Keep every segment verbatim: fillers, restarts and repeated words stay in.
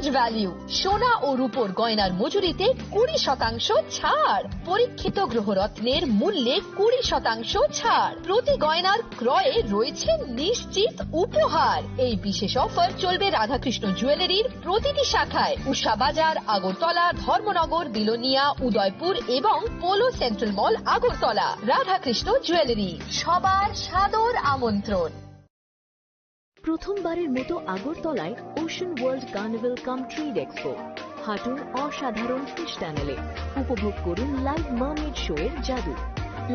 ভ্যালু, সোনা ও রূপোর গয়নার মজুরিতে কুড়ি শতাংশ ছাড়। পরীক্ষিত গ্রহরত্নের মূল্যে কুড়ি শতাংশ ছাড়। প্রতি গয়নার ক্রয়ে রয়েছে নিশ্চিত উপহার। এই বিশেষ অফার চলবে রাধাকৃষ্ণ জুয়েলারির প্রতিটি শাখায়, উষা বাজার, আগরতলা, ধর্মনগর, বিলোনিয়া, উদয়পুর এবং পোলো সেন্ট্রাল মল, আগরতলা। রাধাকৃষ্ণ জুয়েলারি, সবার সাদর আমন্ত্রণ। প্রথমবারের মতো আগরতলায় ওশান ওয়ার্ল্ড কার্নিভাল কাম ট্রেড এক্সপো। হাঁটুন অসাধারণ ফিশ টানেলে, উপভোগ করুন লাইভ মার্মেড শো এর জাদু।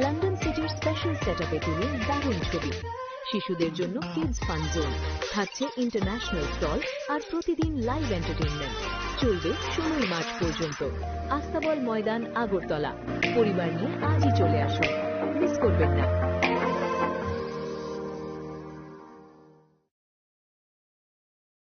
লন্ডন সিটির স্পেশাল সেটআপে তুলুন দারুণ ছবি। শিশুদের জন্য কিডস ফান জোন, থাকছে ইন্টারন্যাশনাল স্টল আর প্রতিদিন লাইভ এন্টারটেইনমেন্ট। চলবে ষোলোই মার্চ পর্যন্ত। আস্তাবল ময়দান, আগরতলা। পরিবার নিয়ে আজই চলে আসুন, মিস করবেন না।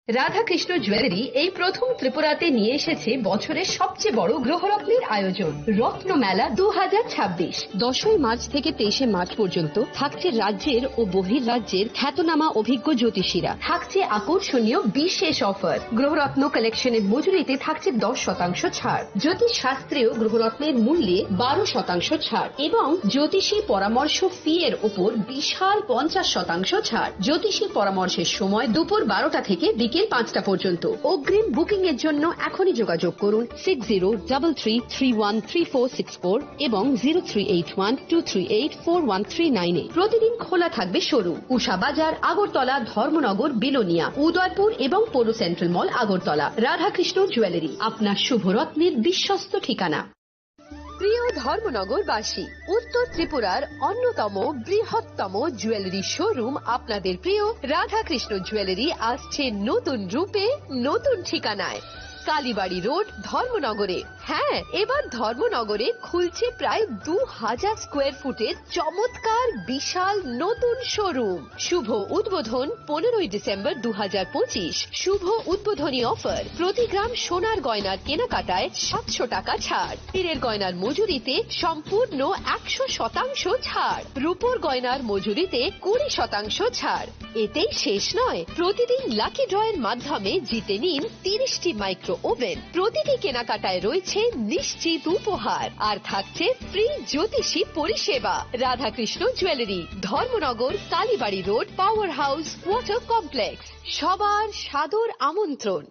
রাধাকৃষ্ণ জুয়েলারি এই প্রথম ত্রিপুরাতে নিয়ে এসেছে বছরের সবচেয়ে বড় গ্রহরত্নের আয়োজন, রত্নমেলা দু হাজার ছাব্বিশ। দশই মার্চ থেকে তেইশে মার্চ পর্যন্ত থাকছে রাজ্যের ও বহির্রাজ্যের খ্যাতনামা অভিজ্ঞ জ্যোতিষীরা। থাকছে আকর্ষণীয় বিশেষ অফার। গ্রহরত্ন কালেকশনের মজুরিতে থাকছে দশ শতাংশ ছাড়। জ্যোতিষ শাস্ত্রেও গ্রহরত্নের মূল্যে বারো শতাংশ ছাড় এবং জ্যোতিষী পরামর্শ ফি এর উপর বিশাল পঞ্চাশ শতাংশ ছাড়। জ্যোতিষী পরামর্শের সময় দুপুর বারোটা থেকে বিকেল পাঁচটা পর্যন্ত। অগ্রিম বুকিং এর জন্য এখনই যোগাযোগ করুন six zero double three three one three four six four এবং zero three eight one two three eight four one three nine এ। প্রতিদিন খোলা থাকবে শোরুম। উষা বাজার, আগরতলা, ধর্মনগর, বিলোনিয়া, উদয়পুর এবং পৌর সেন্ট্রাল মল, আগরতলা। রাধাকৃষ্ণ জুয়েলারি, আপনার শুভরত্নের বিশ্বস্ত ঠিকানা। প্রিয় ধর্মনগরবাসী, উত্তর ত্রিপুরার অন্যতম বৃহত্তম জুয়েলারি শোরুম আপনাদের প্রিয় রাধাকৃষ্ণ জুয়েলারি আসছে নতুন রূপে, নতুন ঠিকানায়। কালীবাড়ি রোড, ধর্মনগরে। হ্যাঁ, এবার ধর্মনগরে খুলছে প্রায় দু হাজার স্কোয়ার ফুটের চমৎকার বিশাল নতুন শোরুম। শুভ উদ্বোধন পনেরোই ডিসেম্বর দু হাজার পঁচিশ। শুভ উদ্বোধনী অফার, প্রতি গ্রাম সোনার গয়নার কেনাকাটায় সাতশো টাকা ছাড়। হীরের গয়নার মজুরিতে সম্পূর্ণ একশো শতাংশ ছাড়। রূপোর গয়নার মজুরিতে কুড়ি শতাংশ ছাড়। এতেই শেষ নয়, প্রতিদিন লাকি ড্রয়ের মাধ্যমে জিতে নিন তিরিশটি মাইক্রো ওভেন। প্রতিটি কেনাকাটায় রয়েছে নিশ্চিত উপহার, আর থাকছে ফ্রি জ্যোতিষী পরিষেবা। Radhakrishna jewellery, Dharmanagar, Kalibari road, power house, water complex. সবার সাদর আমন্ত্রণ।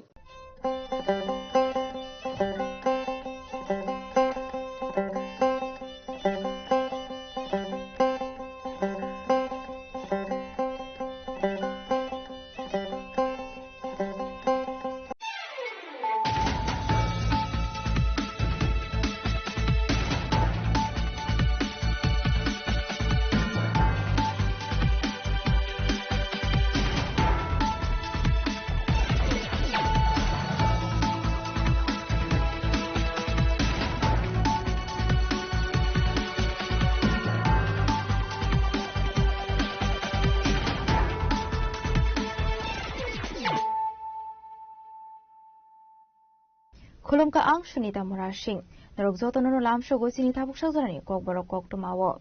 Khulumkha, ang Sunita Murasing. Norok jotono no lamsogo chini tabuk sajorani kokborok koktwmao.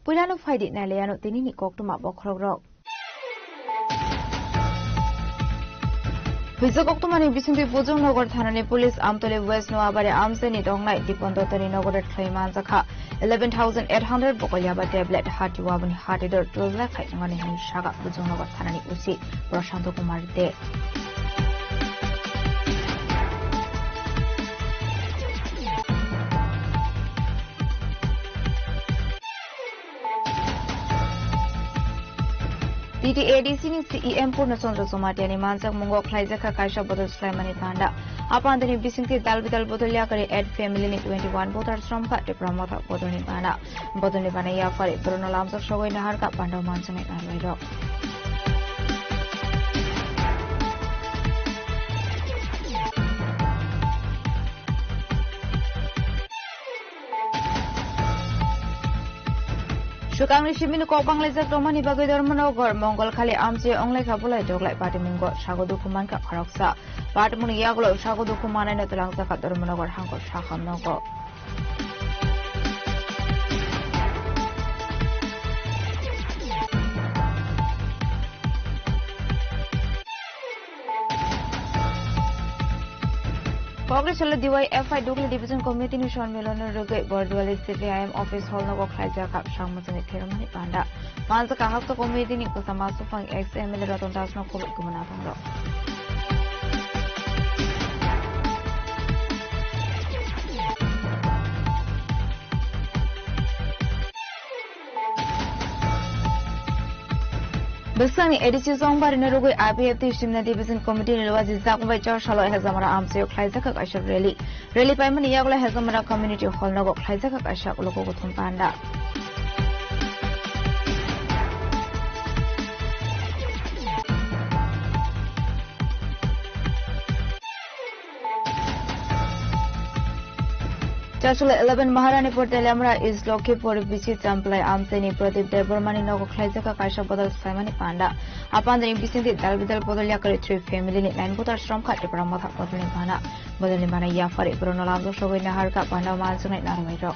Puilano phaidi nailaiano tinini koktwma bokhorokrok. Hwijak koktwmani bisingtwi Bujongnagar thanani police Amtoli West Noabari amchaini tongnai Dipan Dattani nogoro thwlai manjakha eleven thousand eight hundred bokolyaba tablet, hati waboni hati dor twlai khai wngnani hwnwi saka Bujongnagar thanani O C Prashanto Kumar De. T T A D C ni C E M Purna Chandra Jamatia ni manjak mungo khlaijak kha kaisa bodol swlaimani panda. A panda ni bisingtwi dal bidal bodol yakarwi eight family ni twenty one voter sromkha Tipra Motha bodol ni bana. Bodol ni bana yakarwi borokno lamjak sogwi naharkha panda o manjaknai narwai rok. Swkangni simi ni kok banglaijak tongmani bagwi Dharmanagar Mongol khali amchai wnglaikha bulai doglai patimungo sago dukhu mankha khoroksa. Patimungni yagulo sago dukhu manaino twlangjakha Dharmanagar hangkor sakha nogo. Kokri salo D Y F I Dugli Division Committee ni sonmilon rwgwi Borduali C P I M office hall nogo khlaijak kha samung chini thirmani panda. Manjak kahak to committee ni kwchama suphang ex M L A Ratan Das no khobor kubuna thangro. Bwsakni A D C Chongbarino rwgwi I P F T Simna Division Committee ni luaji jakbai char salo Hezamara amchaio khlaijak kha kaisa rally. Rally paimani yagulo Hezamara Community Hall nogo khlaijak kha kaisa logo kuthum panda. Chasula eleven Maharanipur Teliamura East Lokhipur bisi Champlai amchaini Pradip Debbarmani nogo khlaijak kha kaisa bodol swlaimani panda. A pandani bisingtwi dal bidal bodol yakarwi three family ni nine voter sromkha Tipra Motha bodolni bana. Bodolni bana yaphari borokno lamjak sogwi naharkha panda manjaknai narwai rok.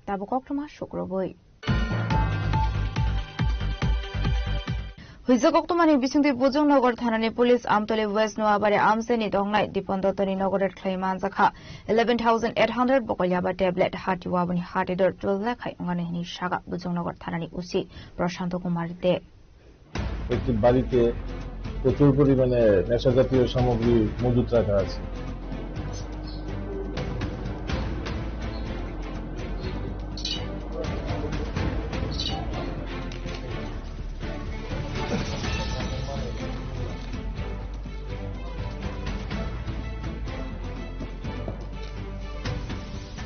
Tabuk koktwma sukrubwi. Huijak koktwmani bisingtwi Bujong Nagar thanani police Amtoli West Noabari amchaini tongnai Dipon Dottoni nogo raid khlai manjakha eleven thousand eight hundred bokolyaba tablet hati waboni hati dor twelve lakh khai wngani hwnwi saka Bujong Nagar thanani O C Prashanto Kumar De. একটি বাড়িতে প্রচুর পরিমাণে নেশা জাতীয় সামগ্রী মজুত রাখা আছে।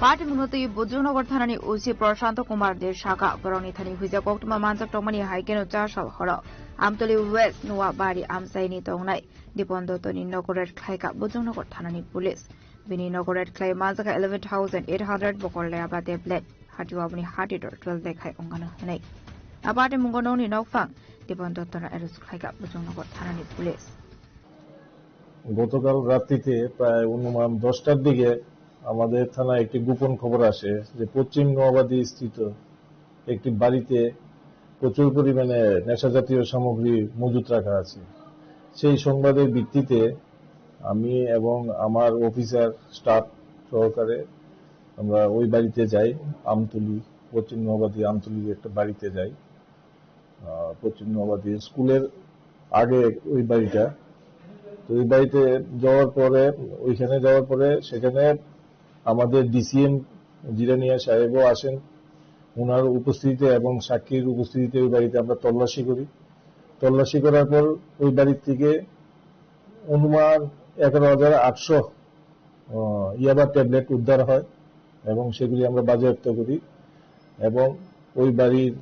Party mungno twi Bujongnagar thanani O C Prashanto Kumar De saka, borokni thani huijak koktwma manjak tongmani hai kheno cha sal horo Amtoli West Noabari amchaini tongnai Dipon Dottoni nogo raid khlaikha Bujongnagar thanani police. Bini nogo raid khlai manjakha eleven thousand eight hundred bokolyaba tablet, hati waboni hati dor twelve de khai ongano hwnwi. A party mungo nokni nokphang Dipon Dottono arrest khlaikha Bujongnagar thanani police. গতকাল রাত্রিতে প্রায় অনুমান দশটার দিকে আমাদের থানায় একটি গোপন খবর আসে যে পশ্চিম নোয়াবাদী স্থিত একটি বাড়িতে প্রচুর পরিমাণে নেশাজাতীয় সামগ্রী মজুত রাখা আছে। সেই সংবাদের ভিত্তিতে আমি এবং আমার অফিসার, স্টাফ সহকারে আমরা ওই বাড়িতে যাই, আমতলী, পশ্চিম নোয়াবাদী আমতলীর একটা বাড়িতে যাই। আহ, পশ্চিম নোয়াবাদী স্কুলের আগে ওই বাড়িটা। তো ওই বাড়িতে যাওয়ার পরে, ওইখানে যাওয়ার পরে সেখানে আমাদের ডিসিএম জিরানিয়া সাহেবও আসেন। ওনার উপস্থিতিতে এবং সাক্ষীর উপস্থিতিতে ওই বাড়িতে আমরা তল্লাশি করি। তল্লাশি করার পর ওই বাড়ির থেকে অনুমান এগারো হাজার আটশো, আহ, ইয়াবা ট্যাবলেট উদ্ধার হয় এবং সেগুলি আমরা বাজেয়াপ্ত করি এবং ওই বাড়ির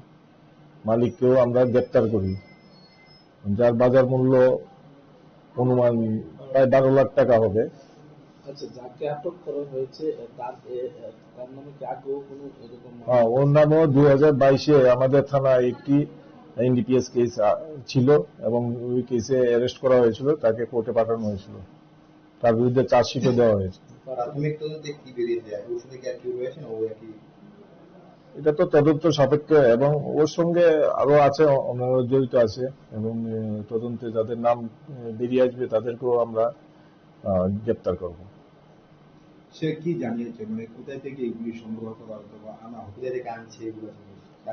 মালিককেও আমরা গ্রেপ্তার করি, যার বাজার মূল্য অনুমান প্রায় বারো লাখ টাকা হবে। আচ্ছা, যাকে আটক করা হয়েছে, তার, এ, তার নামে কি আগেও কোনো এরকম মামলা হ্যাঁ, ওর নামেও দুই হাজার বাইশে আমাদের থানায় একটি এনডিপিএস কেস, আ, ছিল এবং ওই কেসে অ্যারেস্ট করা হয়েছিল, তাকে কোর্টে পাঠানো হয়েছিল, তার বিরুদ্ধে চার্জশিটও দেওয়া হয়েছে। প্রাথমিক তদন্তে কি বেরিয়েছে? ওর সঙ্গে কি আর কেউ রয়েছে না ও একই? এটা তো তদন্ত সাপেক্ষে এবং ওর সঙ্গে আরো আছে, অন্যরা জড়িত আছে এবং, এ, তদন্তে যাদের নাম, এ, বেরিয়ে আসবে তাদেরকেও আমরা, আহ, গ্রেপ্তার করব। সে কি জানিয়েছে? মানে কোথায় থেকে এগুলি সংগ্রহ করা হতো বা আনা, কোথায় থেকে আনছে এগুলো?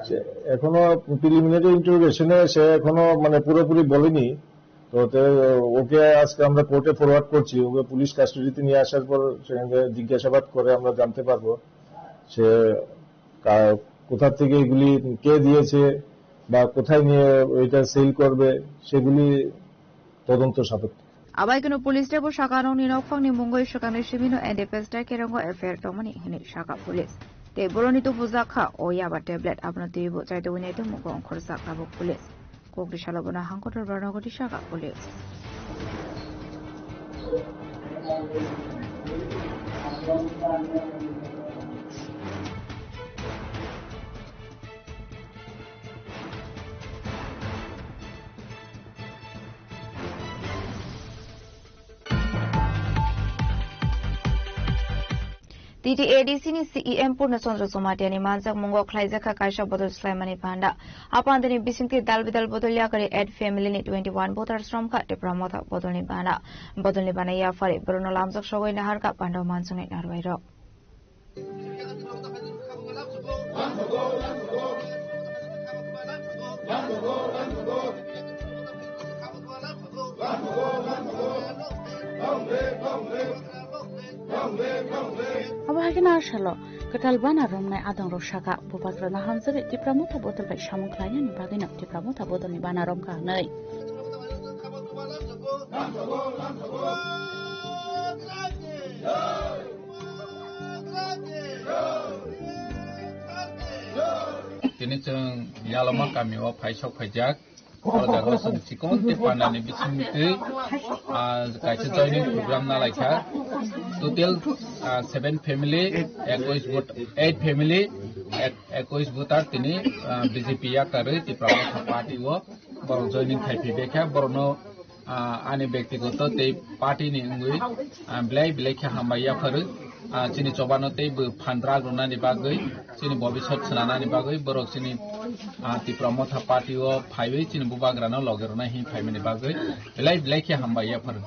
সে এখনো প্রিলিমিনারি ইন্টারোগেশনে সে এখনো মানে পুরোপুরি বলেনি। তো তে ওকে আজকে আমরা কোর্টে ফরওয়ার্ড করছি, ওকে পুলিশ কাস্টডিতে নিয়ে আসার পর সেখান থেকে জিজ্ঞাসাবাদ করে আমরা জানতে পারবো সে কা-, কোথা থেকে এগুলি, কে দিয়েছে বা কোথায় নিয়ে এটা সেল করবে, সেগুলি তদন্ত সাপেক্ষে। Abai kunu police tebo saka nokni nokphangni mungwi swkangni simino N D P S tei kerongo F I R tongmani hwnwi saka police. Tei boroni tubujakha o yaba tablet, abono twibo chaitugwi nai tongmung ongkhorjak tabuk police. Kokri salo bono hangkotor barnogoti saka police. T T A D C ni C E M Purna Chandra Jamatia ni manjak mungo khlaijak kha kaisa bodol swlaimani panda. A panda ni bisingtwi dal bidal bodol yakarwi eight family ni twenty one voters romkha Tipra Motha bodol ni bana. Bodol ni bana yaphari borokno lamjak sogwi naharkha panda o manjaknai narwai rok. Abo hai kheno a salo kwtal bana romnai adongrok sakha, bubagrano hamjakwi Tipra Motha bodol bai samung khlainani bagwino Tipra Motha bodolni bana romkha hwnwi. Tini chwng Yalama kamio phaisok phaijak. O jaga chwng chikon tei pandani bisingtwi, ah, kaisa joining program nalaikha. Total, ah, seven family, ekush vote, eight family, ek-, ekush voter tini, ah, B J P yakarwi Tipra Motha Party o borok joining khai phaibaikha. Borokno ah, ani bektigoto tei party ni wngwi, ah, belai belai khe hambai yapharo. Ah, chini chobano tei bo phan drug rwnani bagwi, chini bobisot swnanani bagwi borok chini, ah, Tipra Motha Party o phaiwi chini bubagrano loge rwna hini phaimani bagwi belai belai khe hambai yapharo.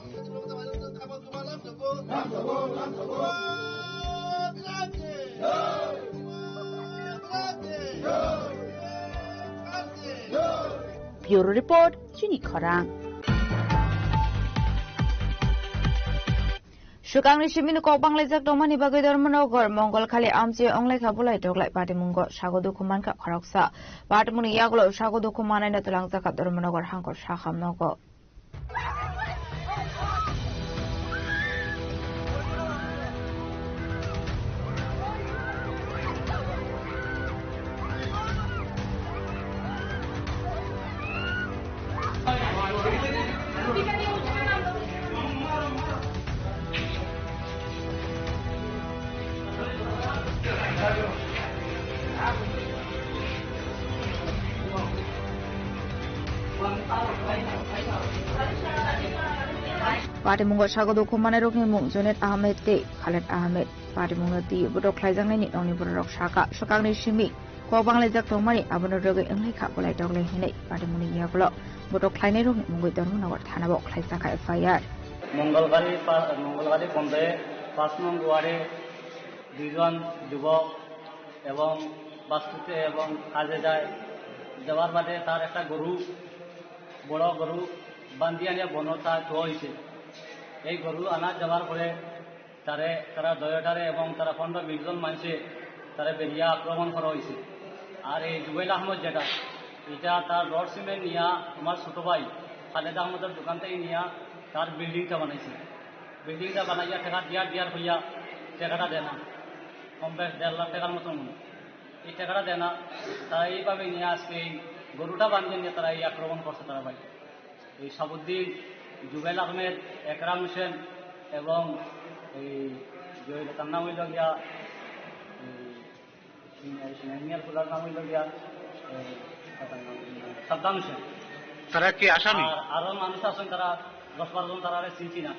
Bureau Report, Chini Khorang. Swkangni simino kok banglaijak tongmani bagwi Dharmanagar Mongol khali amchi onglaikha bulai toklai patimungo sago dukhu mankha khoroksa. Patimungni yagulo sago dukhu manaino twlangjakha Dharmanagar hangkor sakham nogo. Patimungo sago dukhu manai rokni mung Junaid Ahmed tei Khaled Ahmed. Patimungno twi botok khlaijaknai ni nokni bororok sakha, swkangni simi kok banglaijak tongmani abono rwgwi wnglaikha bulai toklai hinwi. Patimungni yagulo botok khlainairokni mungwi Dharmanagar thanao khlaijakha F I R. মঙ্গলকালী পা-, মঙ্গলকালী পঞ্চায়েত পাঁচ নং ওয়ার্ডে দুইজন যুবক এবং বাস করতে এবং কাজে যায়, যাওয়ার বাদে তার একটা গরু, বড় গরু বান্ধিয়া নিয়ে বনো তা থোয়া হয়েছে। এই গরু আনা যাওয়ার পরে তারে, তারা দয়াটারে এবং তারা পনেরো বিশ জন মানষে তারে বেরিয়া আক্রমণ করা হয়েছে। আর এই জুবেল আহমদ যেটা, এটা তার রড সিমেন্ট নিয়া আমার ছোট ভাই খালেদ আহমদের দোকান থেকে নিয়া তার বিল্ডিংটা বানাইছে। বিল্ডিংটা বানাইয়া টাকা দিয়ার দিয়ার হইয়া টাকাটা দেয় না, কম বেশ দেড় লাখ টাকার মতন মনে হয়। এই টাকাটা দেয় না, তারা এইভাবে নিয়ে আজকে এই গরুটা বান্ধিয়ে নিয়ে তারা এই আক্রমণ করছে তারা ভাই। এই সাবুদ্দিন, জুবেল আহমেদ, একরাম হোসেন এবং এই যে তার নাম হইল গিয়া, এই সিনিয়র, সিনিয়র ফুলার নাম হইল গিয়া, এই তার নাম হইল সাদ্দাম হোসেন। তারা কি আসামি? আর আরো মানুষ আছেন, তারা দশ বারো জন, তারা আর চিনছি না।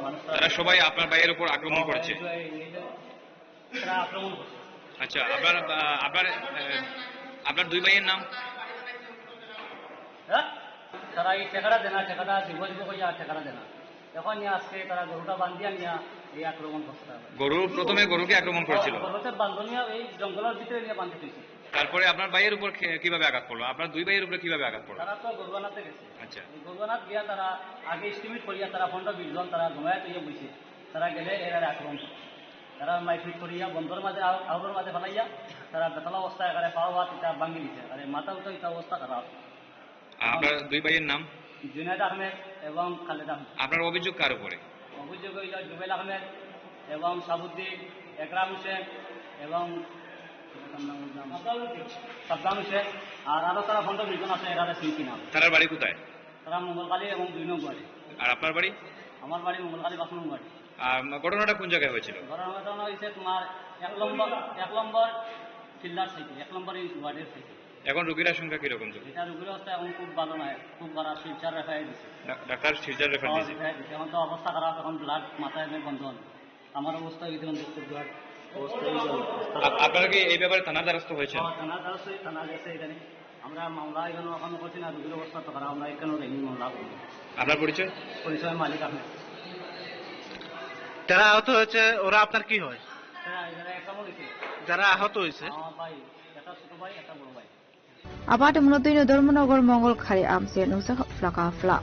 মানুষ তারা তারা সবাই আপনার ভাইয়ের উপর আক্রমণ হ্যাঁ, করেছে? এই, এই, এই, তারা আক্রমণ করছে। আচ্ছা, আপনার, আহ, আপনার, আহ, আপনার দুই ভাইয়ের নাম? হ্যাঁ? তারা এই টাকাটা দেনা, টাকাটা দিব দিব কইয়া টাকাটা দেনা। এখন নিয়ে আজকে তারা গরুটা বান্ধিয়া নিয়ে এই আক্রমণ করছে তারা। গরু, প্রথমে গরুকে আক্রমণ করেছিল? গরুতে বান্ধনিয়া এই জঙ্গলের ভিতরে নিয়ে বান্ধি দিয়েছে। তারপরে আপনার ভাইয়ের উপর খে-, কিভাবে আঘাত করলো? আপনার দুই ভাইয়ের উপরে কিভাবে আঘাত করলো? তারা তো গরু বানাতে গেছে। আচ্ছা। এই গরু বানাতে গিয়া তারা আগে এস্টিমেট করিয়া তারা পনেরো বিশ জন তারা জমায়েত হইয়া বইছে। তারা গেলে এরারে আক্রমণ করে। তারা মারপিট করিয়া বন্দর মাঝে আউ-, আউরর মাঝে ফেলাইয়া তারা বেতালা অবস্থায় এখানে পাও হাত এটা ভাঙি দিছে। এখানে মাথা উঠে এটা অবস্থা খারাপ। আপনার দুই ভাইয়ের নাম? জুনাইদ আহমেদ এবং খালেদ আহমেদ। আপনার অভিযোগ কার উপরে? অভিযোগ হইল জুবেল আহমেদ এবং সাবুদ্দিন, একরাম হোসেন এবং সাদ্দাম হোসেন। আর আরো তারা পনেরো বিশ জন আছে, এরা সিনছি না। তারার বাড়ি কোথায়? তারা মঙ্গলকালী এবং দুই নম্বরে। আর আপনার বাড়ি? আমার বাড়ি মঙ্গলকালী পাঁচ নম্বরে। আর ঘটনাটা কোন জায়গায় হয়েছিল? ঘটনাটা হয়েছে তোমার এক নম্বর, এক নম্বর ফিল্ডার সাইডে, এক নম্বর এই ওয়ার্ডের সাইডে। এখন রোগীর আশঙ্কা কিরকম চলছে? এটা রোগীর অবস্থা এখন খুব ভালো নয়, খুব খারাপ, শিলচর রেফার দিছে। ডা-, ডাক্তার শিলচর রেফার ও, দিয়েছে? রেফার দিছে। এখন তো অবস্থা খারাপ, এখন ব্লাড মাথায় নেই বন্ধ হন। আমার অবস্থা এই ধরনের খুব খারাপ। আপ-, আপনারা কি এই ব্যাপারে থানার দ্বারস্থ হয়েছেন? হ্যাঁ, থানার দ্বারস্থ হয়ে থানা গেছে এখানে। আমরা মামলা এখানে ওখানে করছি না, রুগীর অবস্থা তো খারাপ, আমরা এখানেও দেখিনি মামলা। আপনার পরিচয়? পরিচয় মালিক আহমেদ। যারা আহত হয়েছে, ওরা আপনার কি হয়? হ্যাঁ, এখানে একটা মনে হচ্ছে। যারা আহত হয়েছে? আমার ভাই, একটা ছোট ভাই, একটা বড় ভাই। Abade muno twino Dharmanagar Mongol khari amse nungsa kha phlaka phla.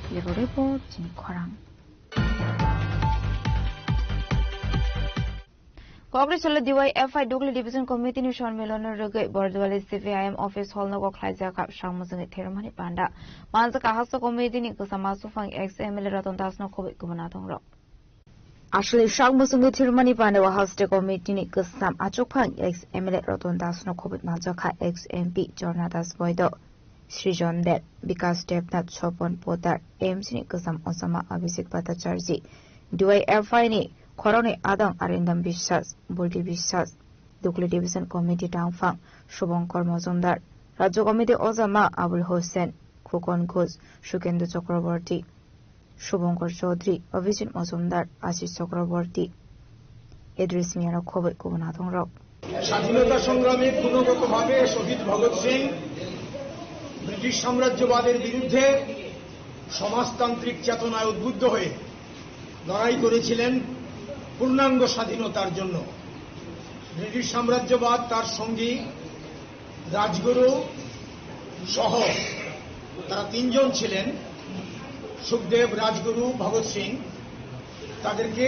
Bureau Report, chini khorang. Kokri salo D Y F I Dukli Division Committee ni sonmilon no rwgwi Bordwali C P I M office hall no kok khlaijak kha sak muchungwi thwirmani panda. Manjak kha haste committee ni kwchama suphang ex M L A Ratan Das no khobwi kubuna tongrok. Aswlwi sak muchungwi thwirmani panda o haste committee ni kwcham achukphang ex M L A Ratan Das no khobwi manjak kha ex M P Jorna Das Boido. Srijon Deb, Bikas Debnath, Sopon Poddar, M C ni kwcham ochama Abhishek Bhattacharjee, D Y F I ni khoroknwi adong Arindam Biswas, Bulti Biswas, Dukli Division Committee tangphang Subhankar Mojumdar, Rajya Committee ochama Abul Hussain, Khukon Ghosh, Sukendra Chakraborty, Shubhankar Chaudhary, Abhijit Majumdar, Ashish Chakraborty, Idris Miano khobwi kubun athongrok. স্বাধীনতা সংগ্রামে গুণগতভাবে শহীদ ভগৎ সিং ব্রিটিশ সাম্রাজ্যবাদের বিরুদ্ধে সমাজতান্ত্রিক চেতনায় উদ্বুদ্ধ হয়ে লড়াই করেছিলেন পূর্ণাঙ্গ স্বাধীনতার জন্য। ব্রিটিশ সাম্রাজ্যবাদ তার সঙ্গী রাজগুরু সহ তারা তিনজন ছিলেন, সুখদেব, রাজগুরু, ভগৎ সিং। তাদেরকে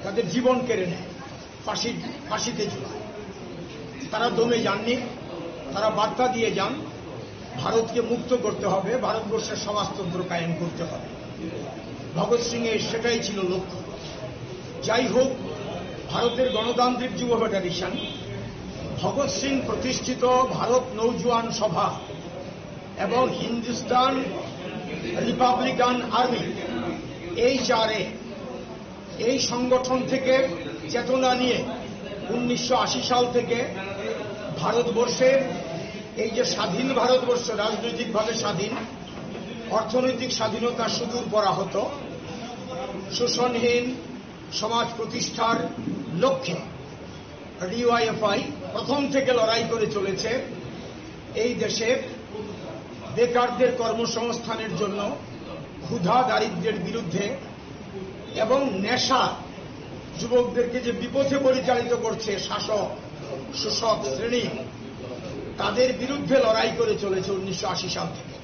তাদের জীবন কেড়ে নেয়, ফাঁসি, ফাঁসিতে ঝুলায়। তারা দমে যাননি, তারা বার্তা দিয়ে যান, ভারতকে মুক্ত করতে হবে, ভারতবর্ষের সমাজতন্ত্র কায়েম করতে হবে। ভগৎ সিং এর সেটাই ছিল লক্ষ্য। যাই হোক, ভারতের গণতান্ত্রিক যুব ফেডারেশন, ভগৎ সিং প্রতিষ্ঠিত ভারত নৌজওয়ান সভা এবং Hindustan Republican army, H R এ, এই সংগঠন থেকে চেতনা নিয়ে উনিশশো আশি সাল থেকে ভারতবর্ষের এই যে স্বাধীন ভারতবর্ষ, রাজনৈতিকভাবে স্বাধীন, অর্থনৈতিক স্বাধীনতা সুদূর পরাহত, শোষণহীন সমাজ প্রতিষ্ঠার লক্ষ্যে ডিওয়াইএফআই প্রথম থেকে লড়াই করে চলেছে এই দেশের বেকারদের কর্মসংস্থানের জন্য, ক্ষুধা দারিদ্র্যের বিরুদ্ধে এবং নেশা যুবকদেরকে যে বিপথে পরিচালিত করছে শাসক, শোষক শ্রেণী, তাদের বিরুদ্ধে লড়াই করে চলেছে উনিশশো আশি সাল থেকে।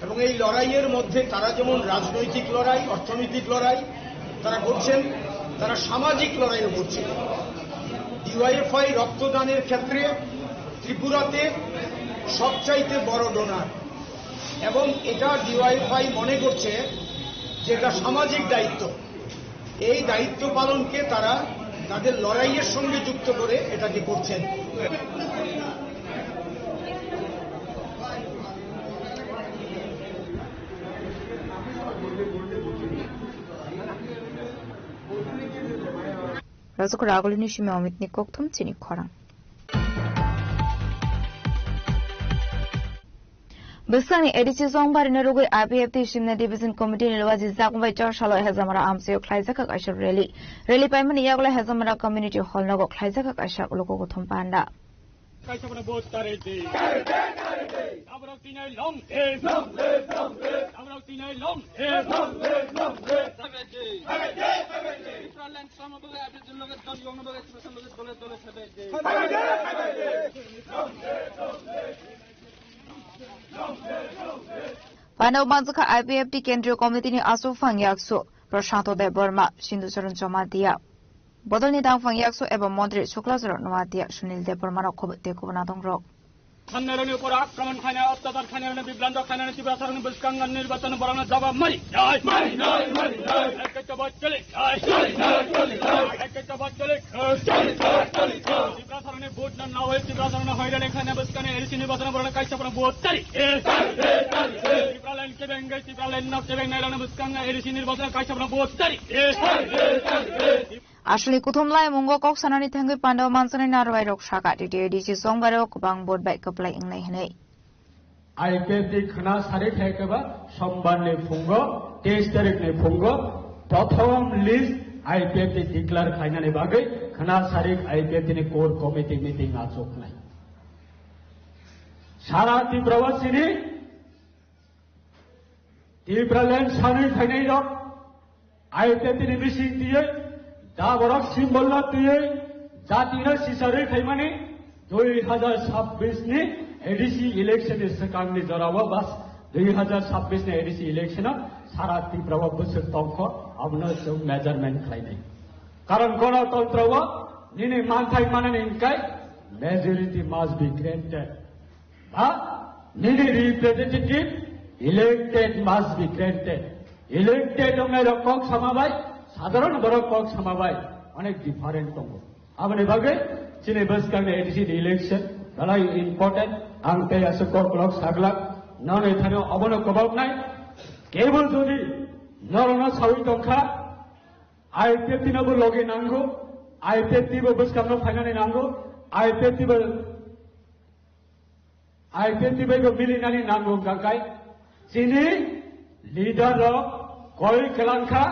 এবং এই লড়াইয়ের মধ্যে তারা যেমন রাজনৈতিক লড়াই, অর্থনৈতিক লড়াই তারা করছেন, তারা সামাজিক লড়াইও করছেন। ডিওয়াইএফআই রক্তদানের ক্ষেত্রে ত্রিপুরাতে সবচাইতে বড় ডোনার, এবং এটা ডিওয়াইএফআই মনে করছে যে এটা সামাজিক দায়িত্ব। এই দায়িত্ব পালনকে তারা তাদের লড়াইয়ের সঙ্গে যুক্ত করে এটাকে করছেন। Rajak Ragolini simi Amit ni kokthum chini khorang. Bwskangni A D C Chongbarino rwgwi I P F T Simna Division Committee ni luaji jakbai chor salo Hezamara amchaio khlaijak kaisa rally. Rally paimani yagulo Hezamara Community Hall nogo khlaijak kaisa luku kuthum panda. Kaisa bono vote tari di. Aborok tini long live. Long live, long live. Aborok tini long live. Long live, long live. Tipraland samabole abijul loge dol yong loge dole dole sabe di. Pano manjakha I P F T Kendriya Committee ni aswk phang yaksu Prashanto Debbarma, Sindhu Charan Jamatia, bodolni dangphang yaksu eba montri Suklacharan Noatia, Sunil Debbarma rok khobwi tei kubuna tongrok. Khanaroni upor akromon khaina, otyachar khainaroni, bibranto khainaroni, Tiprasaroni bwskango nirbachon borokno jawab mari nai. Mari nai, mari nai. Ekta vote choli nai. Choli nai, choli nai. Ekta vote choli nai. Choli nai, choli nai. Tiprasaroni vote na nai, Tiprasaroni hoirani khaina bwskangni A D C nirbachon borokno kaisa phano vote chari. Chari, chari. Tipraland kebe Aswlni kuthum laimungo kok sanani thangwi Pandava Manchani narwai rok saka, T T A D C chongbai rok kwbang vote bai kwplai wngnai hwnwi. I P F T khna sari khai khe ba sombar ni phungo, teis tarik ni phungo, prothom list I P F T declare khainani bagwi khna sari I P F T ni core committee meeting achuknai. Sara Tripura o chini Tipraland sanwi phainai rok, I P F T ni bising twiwi, da borok symbol no twiwi, jati no sisarwi phaimani, dui hajar sabbish ni A D C election ni swkang ni jora o bas, dui hajar sabbish ni A D C election o sara Tripura o bwswk tongkho, abono chwng measurement khlainai. Karon gonotontro o nini manthai manani hwnkhai majority must be granted. Ba nini representative elected must be granted. Elected wngnai rok kok sama bai, sadharon borok kok sama bai onek different tongo. Aboni bagwi chini bwskangni A D C ni election belai important. Ang tei aswk kok rok saglak nonwi thani obono kwbaknai. Kebo jodi norokno sawi tongkha, I P F T no bo logi nango, I P F T bo bwskango phainani nango, I P F T bo I P F T bai bo milinani nango hwnkha khe chini leader rok koi kwlangkha,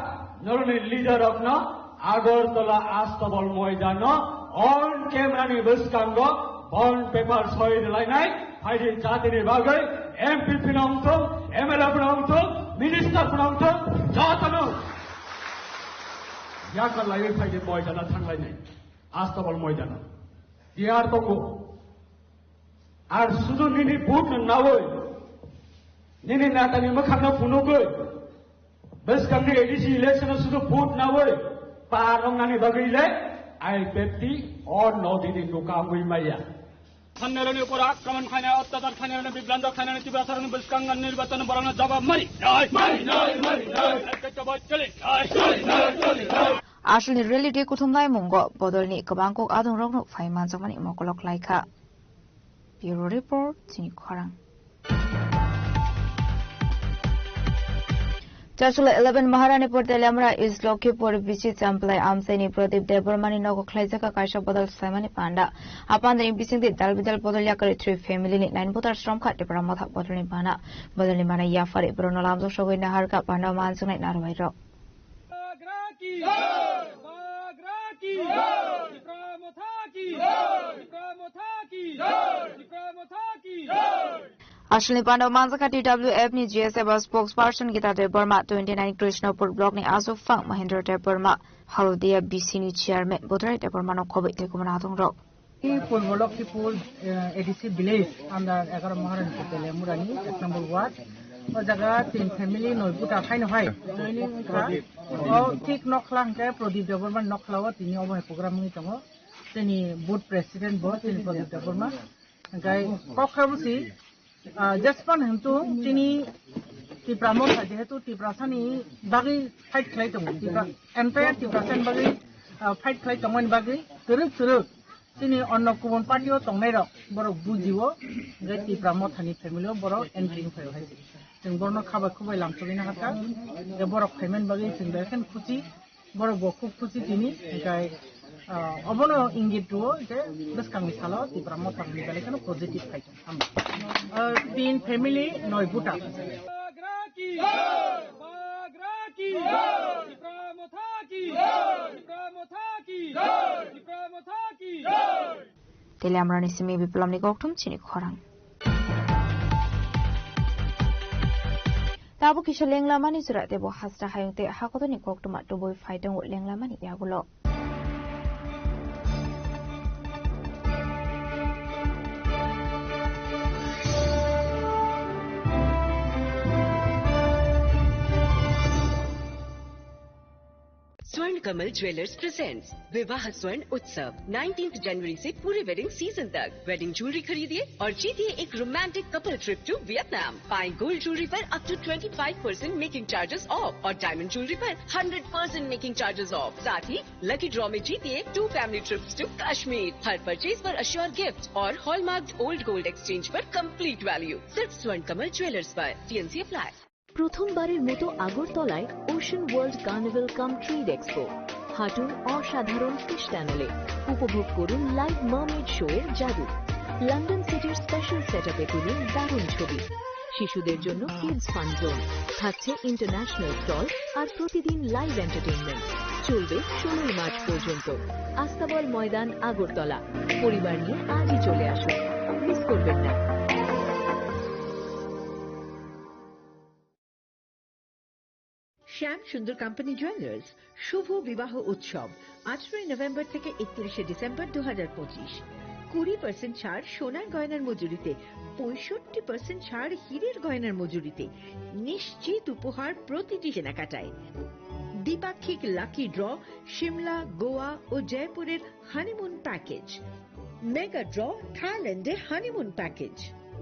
norokni leader rokno Agartala Astabal moidano on camera ni bwskango bond paper soi rwlainai phaidi jatini bagwi M P P no wngthok, M L A no wngthok, minister no wngthok, jotono yakar laiwi phaidi moidano thanglainai Astabal moidano. Tiyar tongo. Ar sudu nini vote no nawi, nini natani mwkhangno phunugwi, bwskangni A D C election o sudu vote nawi, par wngnani bagwi le I P F T o nodini nuka wngwi maya. Khanneroni upor akraman khainai, ottachar khainai, bibranto khainai, Tiprasaroni bwskango nirbachon borokno jawab mari. Mari, mari, mari, mari. Ekta jawab chali. Mari, mari, mari, mari. Aswlni rally tei kuthumlai mungo bodolni kwbang kok adongrokno phai manjakmani mokolok laikha. Bureau Report, chini khorang. Chachula eleven Maharanipur Teliamura East Lokhipur bisi Champlai amchaini Pradip Debbarmani nogo khlaijak kaisa bodol swlaimani panda. A pandani bisingtwi dalbidal bodol yakarwi three family ni nine voters romkha Tipra Motha bodolni bana. Bodolni bana yaphari borokno lamjak sogwi naharkha panda manjaknai narwai rok. Bagra ki jai! Bagra ki jai! Tipra Motha ki jai! Tipra Motha ki jai! Tipra Motha ki jai! Aswlni panda manjakha T W F ni G S F o spokesperson Gita Debbarma, twenty nine Krishnapur block ni Ajuphang Mahendra Debbarma, Haldia B C ni chairman Bodrai Debbarma no khobwi tei kubun adongrok. Purbo Lokhipur, eh, A D C village under egaro Maharanipur Teliamurani ek number ward. O jaga tin family noi buta phaino hai joining wngkha. O thik nokhla hwnkhe Pradip Debbarma nokhla o tini obo hai program wngwi tongo. Tini booth president bo tini Pradip Debbarma. Hwnkhe kok kha busi, ah, Jaspan hintu tini Tipra Motha jehetu Tiprasani bagwi fight khlai tongo. Tipra, entire Tiprasani bagwi, ah, fight khlai tongmani bagwi twrwk twrwk chini onno kubun party o tongnai rok borok bujio je Tipra Mothani family o borok entry wngphai hai. Chwng borokno khabai khubai lamsogwi naharkha. Je borok phaimani bagwi chwng belai kheno khusi. Borok bo khub khusi tini, hwnkhe, ah, obono ingit rwo je bwskangni salo Tipra Mothani belai kheno positive khai tong. Ah, tin family noi buta. Bagra ki jai! Bagra ki jai! Tipra Motha ki jai! Tipra Motha ki jai! Tipra Motha ki jai! Teliamurani simi Biplomni kokthum chini khorang. Tabuk kisa lenglamani jora tebo hasta hayung tei hakotorni koktwma tubui phai tongo lenglamani yagulo. स्वर्ण Kamal jewellers presents विवाह स्वर्ण उत्सव, नाइनटीन्थ जनवरी से पूरे wedding season तक। Wedding jewellery खरीदिए और जीतिए एक romantic couple trip to Vietnam. पाएं गोल्ड ज्वेलरी पर up to twenty five percent making charges off और डायमंड ज्वेलरी पर hundred percent making charges off. साथ ही लकी ड्रॉ में जीतिए two family trips to Kashmir. हर परचेज पर अश्योर गिफ्ट और हॉलमार्क्ड ओल्ड गोल्ड एक्सचेंज पर कंप्लीट वैल्यू। सिर्फ स्वर्ण कमल ज्वेलर्स पर। TNC apply. প্রথমবারের মতো আগরতলায় ওশান ওয়ার্ল্ড কার্নিভাল কাম ট্রেড এক্সপো। হাঁটুন অসাধারণ ফিশ টানেলে, উপভোগ করুন লাইভ মার্মেড শো এর জাদু। লন্ডন সিটির স্পেশাল সেটআপে তুলুন দারুণ ছবি। শিশুদের জন্য কিডস ফান জোন, থাকছে ইন্টারন্যাশনাল স্টল আর প্রতিদিন লাইভ এন্টারটেইনমেন্ট। চলবে ষোলোই মার্চ পর্যন্ত। আস্তাবল ময়দান, আগরতলা। পরিবার নিয়ে আজই চলে আসুন, মিস করবেন না। শ্যাম সুন্দর কোম্পানি জুয়েলার্স শুভ বিবাহ উৎসব, আঠারোই নভেম্বর থেকে একত্রিশে ডিসেম্বর দু হাজার পঁচিশ। কুড়ি পার্সেন্ট ছাড় সোনার গয়নার মজুরিতে, পঁয়ষট্টি পার্সেন্ট ছাড় হীরের গয়নার মজুরিতে, নিশ্চিত উপহার প্রতিটি কেনাকাটায়। দ্বিপাক্ষিক লাকি ড্র সিমলা, গোয়া ও জয়পুরের হানিমুন প্যাকেজ, মেগা ড্র থাইল্যান্ডে হানিমুন প্যাকেজ,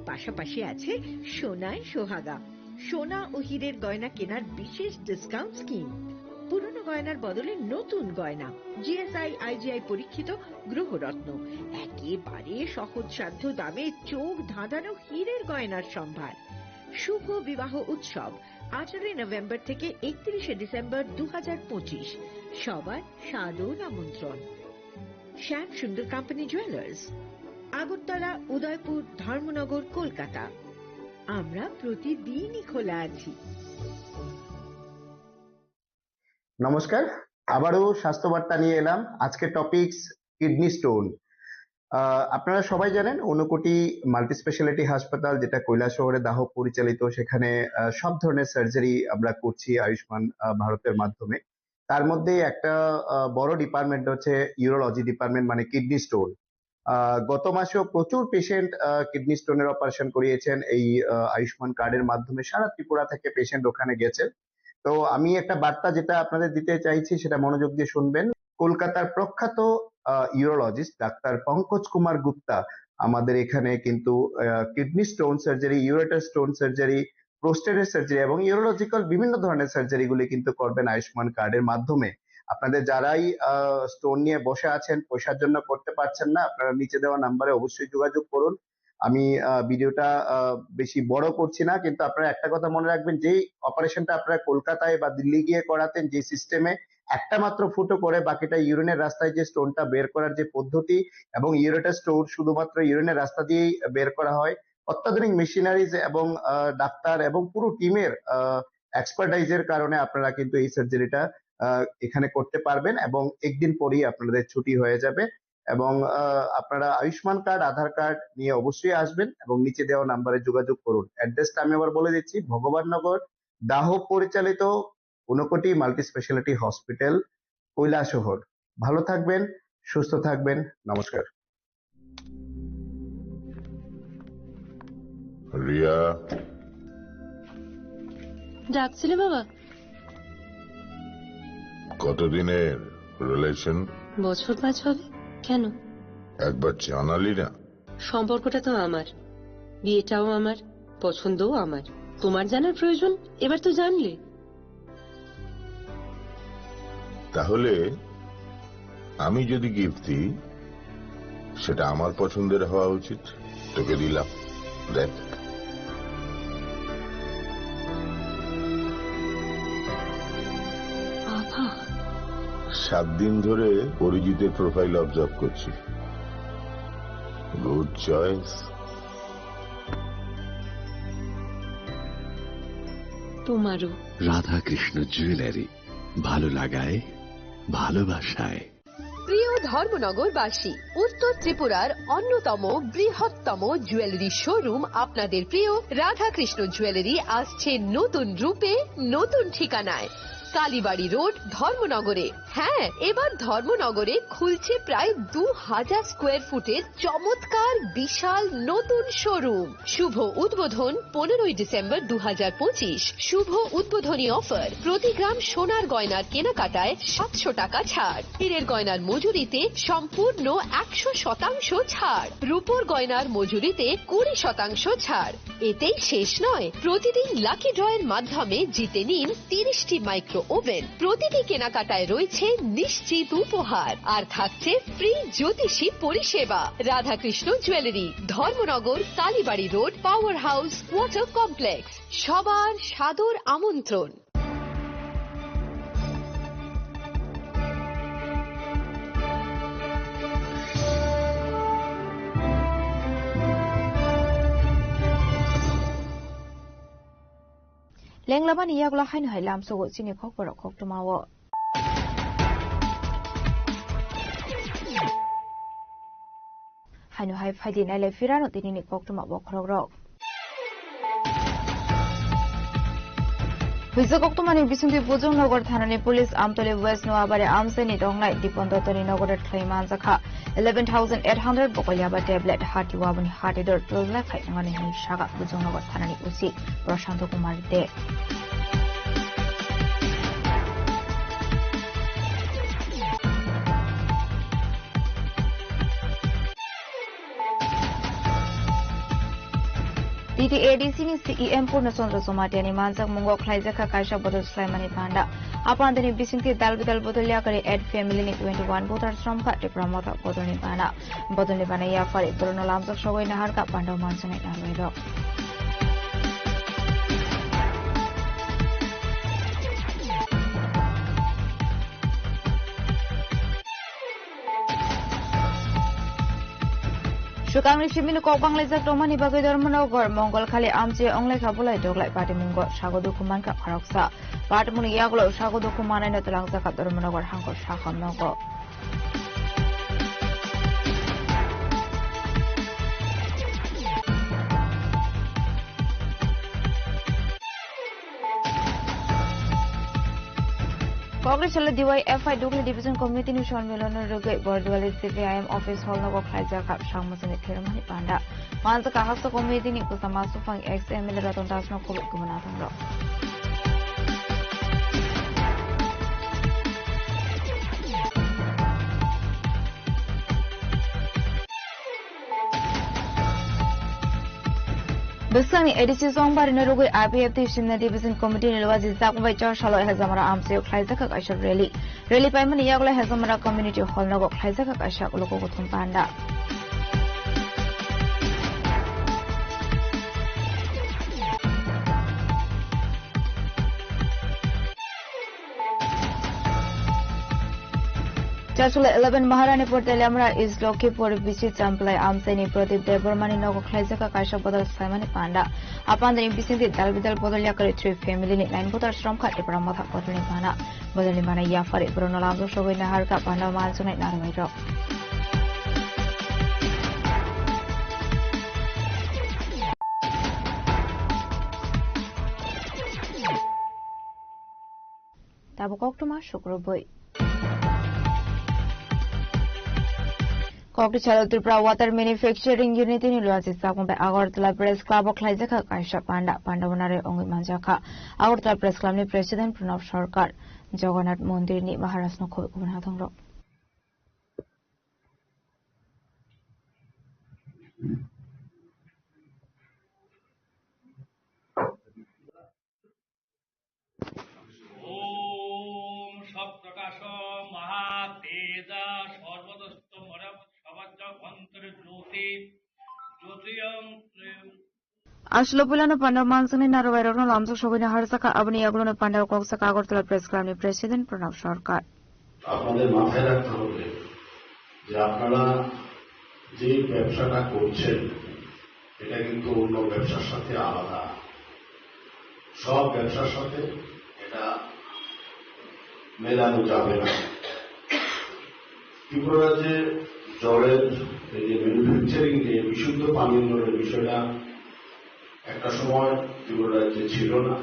পাশাপাশি আছে সোনায় সোহাগা, সোনা ও হীরের গয়না কেনার বিশেষ ডিসকাউন্ট স্কিম, পুরনো গয়নার বদলে নতুন গয়না, জিএসআই আইজিআই পরীক্ষিত গ্রহরত্ন, একেবারে সহজসাধ্য দামে চোখ ধাঁধানো হীরের গয়নার সম্ভার। শুভ বিবাহ উৎসব, আঠারোই নভেম্বর থেকে একত্রিশে ডিসেম্বর দু হাজার পঁচিশ। সবার সাদর আমন্ত্রণ। শ্যাম সুন্দর কোম্পানি জুয়েলার্স, আগরতলা, উদয়পুর, ধর্মনগর, কলকাতা। আমরা প্রতিদিনই খোলা আছি। নমস্কার, আবারও স্বাস্থ্য বার্তা নিয়ে এলাম। আজকে টপিকস কিডনি স্টোন। আপনারা সবাই জানেন, ঊনকোটি মাল্টি স্পেশালিটি হাসপাতাল, যেটা কৈলাসহরে দাহ পরিচালিত, সেখানে আহ, সব ধরনের সার্জারি আমরা করছি আয়ুষ্মান আহ, ভারতের মাধ্যমে। তার মধ্যে একটা আহ, বড় ডিপার্টমেন্ট হচ্ছে ইউরোলজি ডিপার্টমেন্ট, মানে কিডনি স্টোন। আহ, গত মাসেও প্রচুর পেশেন্ট কিডনি স্টোনের অপারেশন করিয়েছেন এই আহ, আয়ুষ্মান কার্ডের মাধ্যমে। সারা ত্রিপুরা থেকে পেশেন্ট ওখানে গেছেন। তো আমি একটা বার্তা যেটা আপনাদের দিতে চাইছি, সেটা মনোযোগ দিয়ে শুনবেন। কলকাতার প্রখ্যাত ইউরোলজিস্ট ডাক্তার পঙ্কজ কুমার গুপ্তা আমাদের এখানে কিন্তু kidney stone surgery, ureter stone surgery, প্রোস্টেটের সার্জারি এবং ইউরোলজিক্যাল বিভিন্ন ধরনের সার্জারিগুলি কিন্তু করবেন আয়ুষ্মান কার্ডের মাধ্যমে। আপনাদের যারাই স্টোন নিয়ে বসে আছেন, পয়সার জন্য করতে পারছেন না, আপনারা নিচে দেওয়া নাম্বারে অবশ্যই যোগাযোগ করুন। আমি আহ, ভিডিওটা আহ, বেশি বড় করছি না, কিন্তু আপনারা একটা কথা মনে রাখবেন, যেই অপারেশনটা আপনারা কলকাতায় বা দিল্লি গিয়ে করাতেন, যে সিস্টেমে একটা মাত্র ফুটো করে বাকিটা ইউরিনের রাস্তায় যে স্টোনটা বের করার যে পদ্ধতি এবং ইউরেটার স্টোন শুধুমাত্র ইউরিনের রাস্তা দিয়েই বের করা হয়, অত্যাধুনিক মেশিনারিজ এবং আহ, ডাক্তার এবং পুরো টিমের এক্সপার্টাইজের কারণে আপনারা কিন্তু এই সার্জারিটা এখানে করতে পারবেন এবং একদিন পরেই আপনাদের ছুটি হয়ে যাবে। এবং আহ, আপনারা আয়ুষ্মান কার্ড, আধার কার্ড নিয়ে অবশ্যই আসবেন এবং নিচে দেওয়া নাম্বারে যোগাযোগ করুন। অ্যাড্রেসটা আমি আবার বলে দিচ্ছি, ভগবাননগর, দাহ পরিচালিত Unakoti multi speciality hospital, Kailashahar. ভালো থাকবেন, সুস্থ থাকবেন। নমস্কার। রিয়া। ডাকছিলে বাবা? কতদিনের রিলেশন? বছর পাঁচ হবে। কেন? একবার জানালি না। সম্পর্কটা তো আমার, বিয়েটাও আমার, পছন্দও আমার। তোমার জানার প্রয়োজন এবার তো জানলে। তাহলে আমি যদি গিফট দিই, সেটা আমার পছন্দের হওয়া উচিত। তোকে দিলাম, দেখ। বাবা। সাত দিন ধরে অরিজিতের প্রোফাইল অবজার্ভ করছি। Good choice. তোমারও। রাধাকৃষ্ণ জুয়েলারি, ভালো লাগায়, ভালোবাসায়। প্রিয় ধর্মনগরবাসী, উত্তর ত্রিপুরার অন্যতম বৃহত্তম জুয়েলারি শোরুম আপনাদের প্রিয় রাধাকৃষ্ণ জুয়েলারি আসছে নতুন রূপে, নতুন ঠিকানায়, কালীবাড়ি রোড, ধর্মনগরে। হ্যাঁ, এবার ধর্মনগরে খুলছে প্রায় দু হাজার স্কোয়ার ফুটের চমৎকার বিশাল নতুন শোরুম। শুভ উদ্বোধন পনেরোই ডিসেম্বর দু হাজার পঁচিশ। শুভ উদ্বোধনী অফার, প্রতি গ্রাম সোনার গয়নার কেনাকাটায় সাতশো টাকা ছাড়, হীরের গয়নার মজুরিতে সম্পূর্ণ একশো শতাংশ ছাড়, রূপোর গয়নার মজুরিতে কুড়ি শতাংশ ছাড়। এতেই শেষ নয়, প্রতিদিন লাকি ড্রয়ের মাধ্যমে জিতে নিন তিরিশটি মাইক্রো ওভেন। প্রতিটি কেনাকাটায় রয়েছে নিশ্চিত উপহার, আর থাকছে ফ্রি জ্যোতিষী পরিষেবা। Radhakrishna jewellery, Dharmanagar, Kalibari road, power house, water complex. সবার সাদর আমন্ত্রণ। Lenglamani yagulo haino hai lamsogo chini khokborok koktwmao. Haino hai phaidi nailai phirano tinini koktwma bokhorokrok. Huijak koktwmani bisingtwi Bujongnagar thanani police Amtoli West Noabari amchaini tongnai Dipan Dottoni nogo raid khlai manjakha. Eleven thousand eight hundred bokolyaba tablet hati waboni hati dor twlnai khainani hwnwi saka Bujongnagar thanani O C Prashanto Kumar De. T T A D C ni C E M Purna Chandra Jamatia ni manjak mungo khlaijak kha kaisa bodol swlaimani panda. A panda ni bisingtwi dal bidal bodol yakari eight family ni twenty one voters romkha Tipra Motha bodol ni bana. Bodol ni bana yaphari borokno lamjak sogwi naharkha panda o manjaknai narwai rok. Swkangni simino kok banglaijak tongmani bagwi Dharmanagar Mongol khali amchwi onglaikha bulai doglai patimungo sago dukhu mankha khoroksa. Patimungni yagulo sago dukhu manaino twlangjakha Dharmanagar hangkor sakha nogo. Kokri salo D Y F I Dukli Division Committee ni sonmilon rwgwi Borduali C P I M office hall nogo khlaijak kha samung sini thirmani panda. Manjak kha haksa committee ni kwchama suphang ex M L A Ratan Das no khobor kubuna thangro. Bwskangni A D C Chongbarino rwgwi I P F T Simna Division Committee ni luaji jakbai chor salo Hezamara amchaio khlaijak kha kaisa rally. Rally paimani yagulo Hezamara Community Hall nogo khlaijak kha kaisa lokokuthum panda. Chasula eleven Maharani Portali Amra East Lokhipur bisi Champlai amchaini Pradip Debbarmani nogo khlaijak kha kaisa bodol swlaimani panda. A pandani bisingtwi dal bidal bodol yakari three family ni nine voters romkha Tipra Motha bodolni bana. Bodolni bana yaphari borokno lamjak sogwi naharkha panda manjaknai narwai rok. Tabuk koktwma sukrubwi. Kokri salo Tripura Water Manufacturing Unit ni luaji sakmung bai Agartala Press Club o khlaijak kha kaisa panda. Panda o narwai wngwi manjak kha Agartala Press Club ni President Pranab Sarkar, Jagannath Mondir ni Maharaj no khobwi kubun hathang rok. ॐ सत्प्रकाश महातेजा सर्वदस्त मरम सवज्ज अन्तर्ज्योति ज्योतियं Aslo puilano panda manjaknai narwai rokno lamjak sogwino harjakha, aboni yagulono panda o kok saka Agartala Press Club ni President Pranab Sarkar. আপনাদের মাথায় রাখতে হবে যে আপনারা যে ব্যবসাটা করছেন, এটা কিন্তু অন্য ব্যবসার সাথে আলাদা। সব ব্যবসার সাথে এটা মেলানো যাবে না। ত্রিপুরা রাজ্যে জলের এই যে ম্যানুফ্যাকচারিং, যে বিশুদ্ধ পানীয় জলের বিষয়টা, একটা সময় ত্রিপুরা রাজ্যে ছিল না,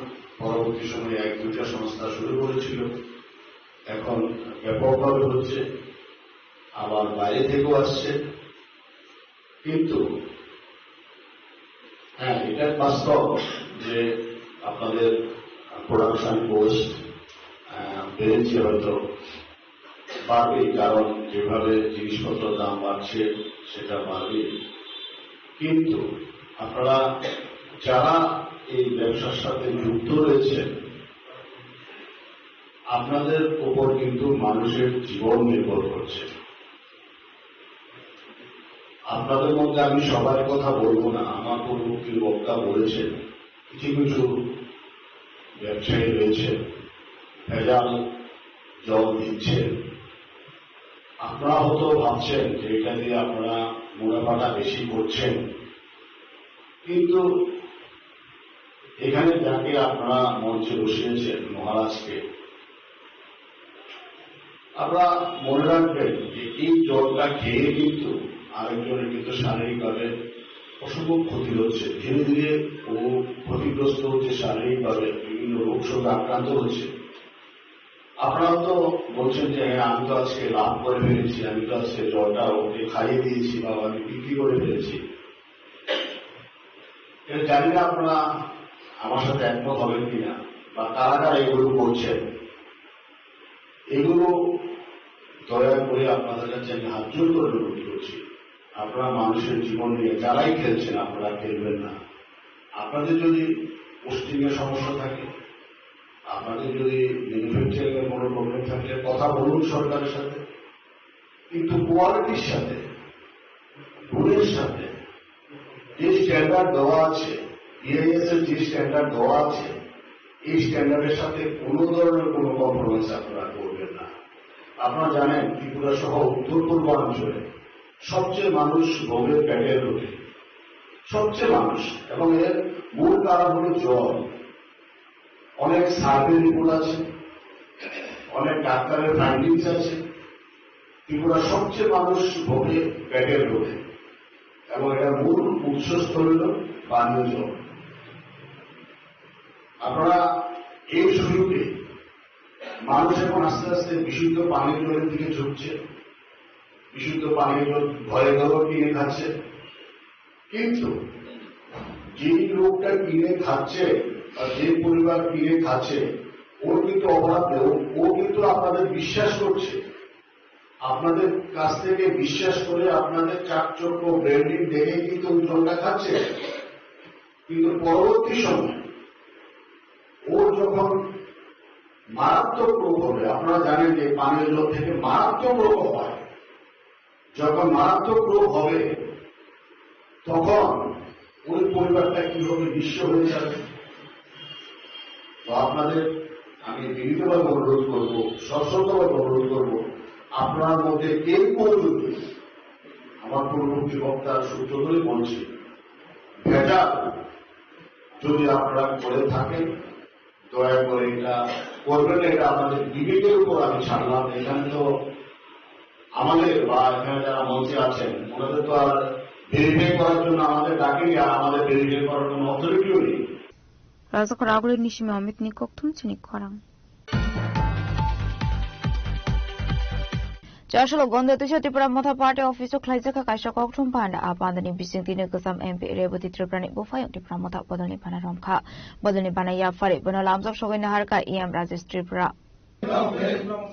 পরবর্তী সময়ে এক দুইটা সংস্থা শুরু করেছিল, এখন ব্যাপকভাবে হচ্ছে, আবার বাইরে থেকেও আসছে। কিন্তু হ্যাঁ, এটা বাস্তব যে আপনাদের প্রোডাকশন কস্ট বেড়েছে, হয়তো বাড়বেই, কারণ যেভাবে জিনিসপত্র দাম বাড়ছে সেটা বাড়বেই। কিন্তু আপনারা যারা এই ব্যবসার সাথে যুক্ত রয়েছে, আপনাদের উপর কিন্তু মানুষের জীবন নির্ভর করছে। আপনাদের মধ্যে আমি সবার কথা বলবো না, আমার পূর্ববর্তী বক্তা বলেছেন, কিছু কিছু ব্যবসায়ী রয়েছে, ভেজাল জল দিচ্ছে। আপনারা হয়তো ভাবছেন যে এটা দিয়ে আপনারা মুনাফাটা বেশি করছেন, কিন্তু এখানে যাকে আপনারা মঞ্চে বসিয়েছেন, মহারাজকে, আপনারা মনে রাখবেন যে এই জলটা খেয়ে কিন্তু আরেকজনের কিন্তু শারীরিকভাবে অসম্ভব ক্ষতি হচ্ছে। ধীরে ধীরে ও ক্ষতিগ্রস্ত হচ্ছে শারীরিকভাবে, বিভিন্ন রোগ শোকে আক্রান্ত হচ্ছে। আপনারা তো বলছেন যে, "হ্যাঁ, আমি তো আজকে লাভ করে ফেলেছি, আমি তো আজকে জলটা ওকে খাইয়ে দিয়েছি বা আমি বিক্রি করে ফেলেছি।" এটা জানি না আপনারা আমার সাথে একমত হবেন কিনা বা কারা কারা এগুলো করছেন। এগুলো দয়া করে আপনাদের কাছে আমি হাত জোর করে অনুরোধ করছি, আপনারা মানুষের জীবন নিয়ে যারাই খেলছেন, আপনারা খেলবেন না। আপনাদের যদি পোস্টিং এর সমস্যা থাকে, আপনাদের যদি ম্যানুফ্যাকচারিং এর কোনো প্রবলেম থাকলে কথা বলুন সরকারের সাথে, কিন্তু কোয়ালিটির সাথে, গুণের সাথে যে স্ট্যান্ডার্ড দেওয়া আছে, বিআইএস এর যে স্ট্যান্ডার্ড দেওয়া আছে, এই স্ট্যান্ডার্ডের সাথে কোনো ধরনের কোনো কম্প্রোমাইজ আপনারা করবেন না। আপনারা জানেন, ত্রিপুরা সহ উত্তর পূর্বাঞ্চলে সবচেয়ে মানুষ ভোগে পেটের রোগে, সবচেয়ে মানুষ, এবং এর মূল কারণ হলো জল। অনেক সার্ভে রিপোর্ট আছে, অনেক ডাক্তারের ফাইন্ডিংস আছে। ত্রিপুরা সবচেয়ে মানুষ ভোগে পেটের রোগে, এবং এটার মূল উৎসস্থল হল পানীয় জল। আপনারা এই সুযোগে মানুষ এখন আস্তে আস্তে বিশুদ্ধ পানীয় জলের দিকে ঝুঁকছে, বিশুদ্ধ পানীয় জল ঘরে ঘরেও কিনে খাচ্ছে। কিন্তু যে লোকটা কিনে খাচ্ছে বা যে পরিবার কিনে খাচ্ছে, ওর কিন্তু অপরাধ নেই। ও, ও কিন্তু আপনাদের বিশ্বাস করছে, আপনাদের কাছ থেকে বিশ্বাস করে, আপনাদের চাকচক্য, ব্র্যান্ডিং দেখে কিন্তু ওই জলটা খাচ্ছে। কিন্তু পরবর্তী সময় ওর যখন মারাত্মক রোগ হবে, আপনারা জানেন যে পানীয় জল থেকে মারাত্মক রোগ হয়, যখন মারাত্মক রোগ হবে, তখন ওই পরিবারটা কিভাবে নিঃস্ব হয়ে যাবে? তো আপনাদের আমি বিনীতভাবে অনুরোধ করব, সশ্রদ্ধভাবে অনুরোধ করব, আপনার মধ্যে কেউ কেউ যদি, আমার পূর্ববর্তী বক্তার সূত্র ধরে বলছি, ভেজাল যদি আপনারা করে থাকেন, দয়া করে এটা করবেন না, এটা আমাদের বিবেকের উপর আমি ছাড়লাম। এখানে তো আমাদের বা এখানে যারা মঞ্চে আছেন, ওনাদের তো আর ভেরিফাই করার জন্য আমাদের ডাকেনি, আর আমাদের ভেরিফাই করার কোনো অথরিটিও নেই। Rajakhor Aguli ni simi Amit ni kokthum chini khorang. Chasolo Gonda Tuisa Tipra Motha Party Office o khlaijak kha kaisa kokthum panda. A panda ni bising tini kwcham M P Rebati Tripura ni buphayung Tipra Motha bodol ni panda romkha. Bodol ni panda yaphari bono lamjak sogwi naharkha E M Rajesh Tripura. Long live, long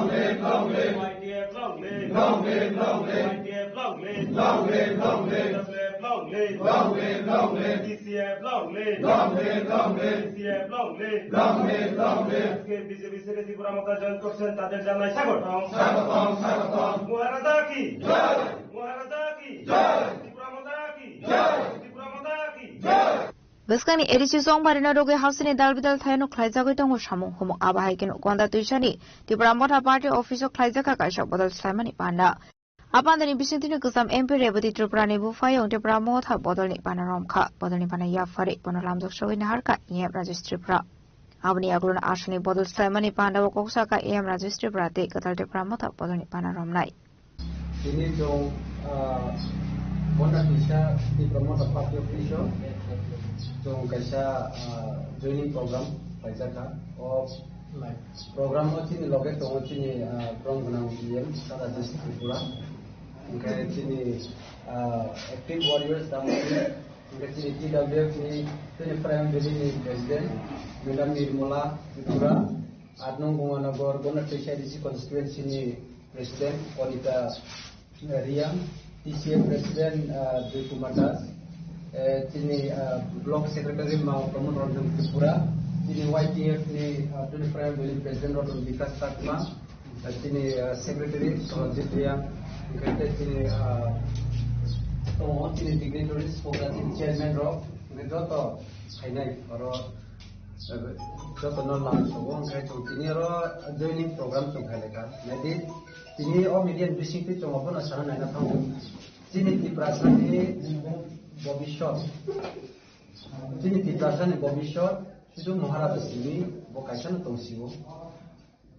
live, long live. Y T F long live. Long live, long live. Y T F long live. Long live, long live. T C F long live. Long live, long live. T C F long live. Long live, long live. T C F long live. Long live, long live. আজকে BJP secretary Tripura মথা জয়েন করছেন, তাদের জানাই স্বাগতম। স্বাগতম, স্বাগতম। মহারাজা কি? জয়। মহারাজা কি? জয়। ত্রিপুরা মথা কি? জয়। ত্রিপুরা মথা কি? জয়। Bwskangni A D C chongbarino rwgwi hausini dal bidal thayano khlaijagwi tongo samung humung. Abo hai kheno Gonda Tuisani Tipra Motha Party office o khlaijak kha kaisa bodol swlaimani panda. A pandani bisingtwino kwcham M P Rebati Tripurani buphayung Tipra Motha bodolni panda romkha. Bodolni panda yaphari bono lamjak sogwi naharkha E M Rajesh Tripura. Aboni yagulono aswkni bodol swlaimani panda o kok sakha E M Rajesh Tripura tei kwtal Tipra Motha bodolni panda romnai. Tini chwng, ah, Gonda Tuisa Tipra Motha Party office o chwng kaisa, ah, joining program khlaijakha. O program o chini loge tongo chini, ah, borok gwnang E M Rajesh Tripura. Hwnkhe chini, ah, active warriors tamo chini, hwnkhe chini T W F ni, chini Prime Valley ni President Madam Nirmala Tripura, aat nong Gonganagar Gonda Tuisa A D C constituency ni President Konita Reang, T C F President, ah, Joy Kumar Das, Eh, chini, ah, Block Secretary ma Pramod Ranjan Tripura, chini Y T F ni, ah, twenty-five Valley President Ratan Bikash Chakma, ah, chini, ah, Secretary Sorojit Reang, hingke chini, ah, tongo chini dignitaries, program chini chairman rok, hingke joto phainai oro, eh, joto no lam sogo, hingke chwng tini oro joining program chwng khailai kha. Naidi, tini o media ni bisingtwi chwng obono sana naina thango. Chini Tiprasani bobiswt. Chini Tiprasani bobiswt, sudu Maharaja simi bo kaisa no tong sio.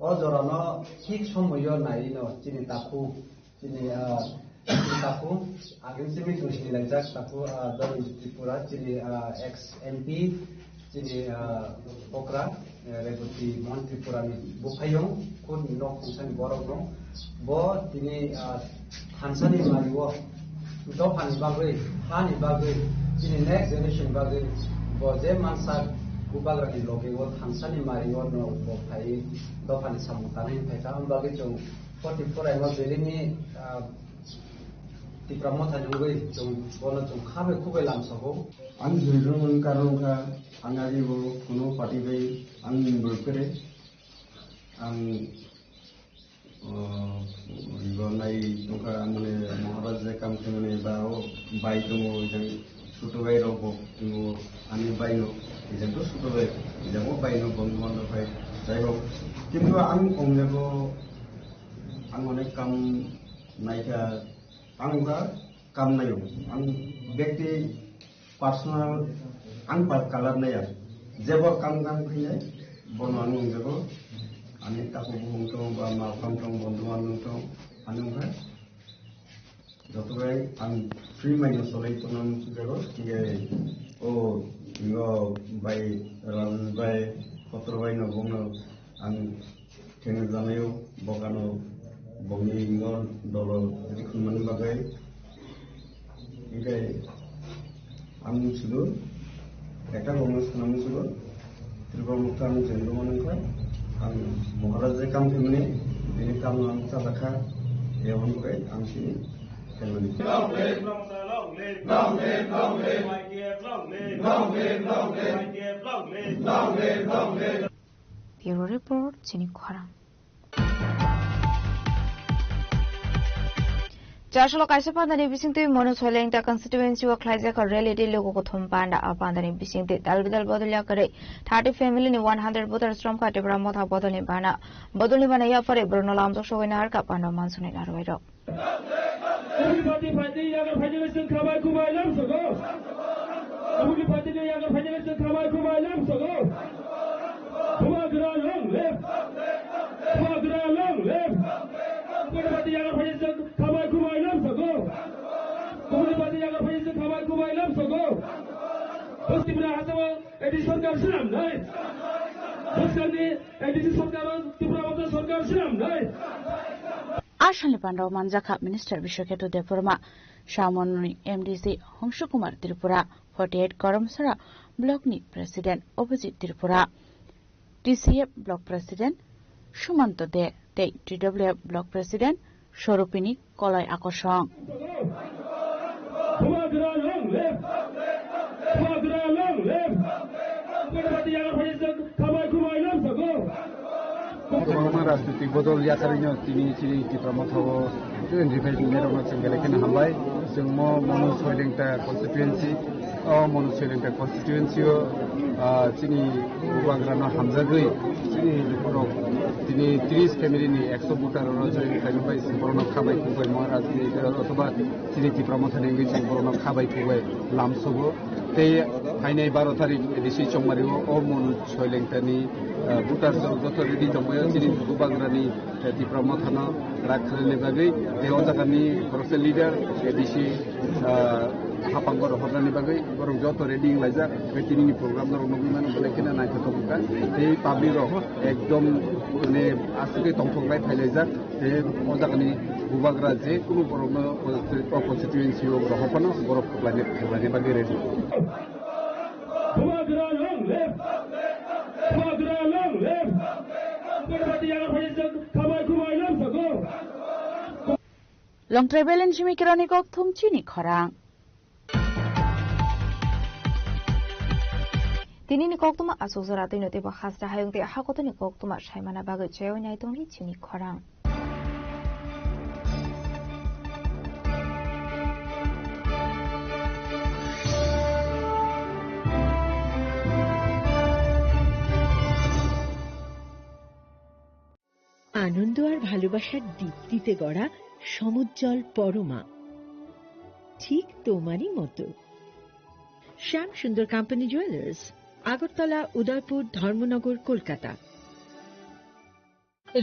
O jorano thik somoyo naino chini takhu, chini, ah, chini takhu, agin simi chwng sini laijak takhu, ah, Dharmajit Tripura, chini, ah, ex M P, chini, ah, okra, eh, Reboti Mohan Tripura ni buphayung, khud ni nok khungsani borok no. Bo tini, ah, thansani mario dophani bagwi, hani bagwi, chini next generation bagwi bo je mansak bubagrani loge o thansani mario no bo phai dophani samung tanai phaikha. Ang bagwi chwng forty four aimo belini, ah, Tipra Motha ni wngwi chwng bono chwng khabe khubui lamsogo. Ang join rwmani karon wngkha, ang agi bo kuno party bai ang involve kwrwi. Ang, o, bo nai wngkha, mane, Maharaj je kam khaimani ba o bai tongo, ejang chuto bai rok bo tongo, ani bai no, ejang to chuto bai, ejang o bai no bondhu bandhab bai, jai hok. Kintu ang ongjago, ang onek kam naikha, ang wngkha, kam naio. Ang bekti personal ang par kalar naya. Jebo kam kam khainai, bono ang nungjago. Ani takhuk bukhuk tong ba ma phang tong, bondhu bandhab tong, ani wngkha. Jotobai ang free mind no solai tongna muchungjago. Hinkhe o ingo bai, Rajesh bai, Kotro bai no bongno ang Thengna janaio bokano bongni ingo dolo rikhumani bagwi. Hinkhe ang musugo, ekta bongno sana musugo, Tripura Motha ang jengdo manukha, ang Maharaj je kam khaimani, bini kamno ang chajakha, eboni bagwi ang sini khaimani. Long live! Long live! Long live! Long live! Bureau Report, chini khorang. Chasolo kaisa pandani bisingtwi Manu Soilengta constituency o khlaijak rally tei luku kuthum panda. A pandani bisingtwi dal bidal bodol yakarwi thirty family ni one hundred voters romkha Tipra Motha bodolni bana. Bodolni bana yaphari borokno lamjak sogwi naharkha panda mansukni narwai rok. Kubuni party phaidi yagar phaidi le chwng khabai kubai lam sogo. Kubuni party le yagar phaidi le chwng khabai kubai lam sogo. Bubagra long live. Bubagra long live. Kubuni party yagar phaidi chwng khabai kubai lam sogo. Kubuni party yagar phaidi chwng khabai kubai lam sogo. Bwskangni Tripura hasteo A D C sarkar swnam nai. Bwskangni A D C sarkar, Tripura Motha sarkar swnam nai. A salni pandao manjakha Minister Biswakhetu Debbarma, Samonuni M D C Hongshu Kumar Tripura, forty eight Karamsara Block ni President Abhijit Tripura, T C F Block President Sumanto De tei T W F Block President Sorupini Koloi Akosong. Bubagra long live! Bubagra long live! Kubuni party yagar phaidi chwng khabai kubai lam sogo. Kwbangma rajnitik bodol yakarino tini chini Tipra Motha o join rwphai tongnairokno chwng belai kheno hambai. Chwng mo Manu Soilengta constituency, o Manu Soilengta constituency o, ah, chini bubagrano hamjagwi chini borok tini tris family ni ekso voter rok join khaina bai borokno khabai kubai Maharaj ni othoba chini Tipra Motha ni wngwi borokno khabai kubai lamsogo. Tei phainai baro tarik A D C Chongmari o, o Manu Soilengta ni, ah, voter rok joto ready tongbaio chini bubagrani, eh, Tipra Motha no rak khlaina bagwi tei o jaga ni boroksa leader A D C, ah, hapang borok hornani bagwi borok joto ready wnglaijak. Tei tini ni program norok nugwi mano belai kheno naithotok wngkha tei public rok ekdom mane aswk khe tongthok lai phailaijak. Tei o jaga ni bubagra je kunu borok no o constituency o rohor phano borok khlaina, khlaina bagwi ready. Bubagra long live! Bubagra long live! Kubuni party yagar phaidi chwng khabai kubai lam sogo. Longtrai Belen simi kironi kok thum chini khorang. Tinini koktwma aswk jora twino teibo hasta hayung tei hakotorni koktwma saimana bagwi chaywi nai tongdi chini khorang. আনন্দ আর ভালোবাসার দীপ্তিতে গড়া সমুজ্জ্বল পরমা, ঠিক তোমারই মতো। শ্যাম সুন্দর company jewellers, Agartala, উদয়পুর, ধর্মনগর, কলকাতা।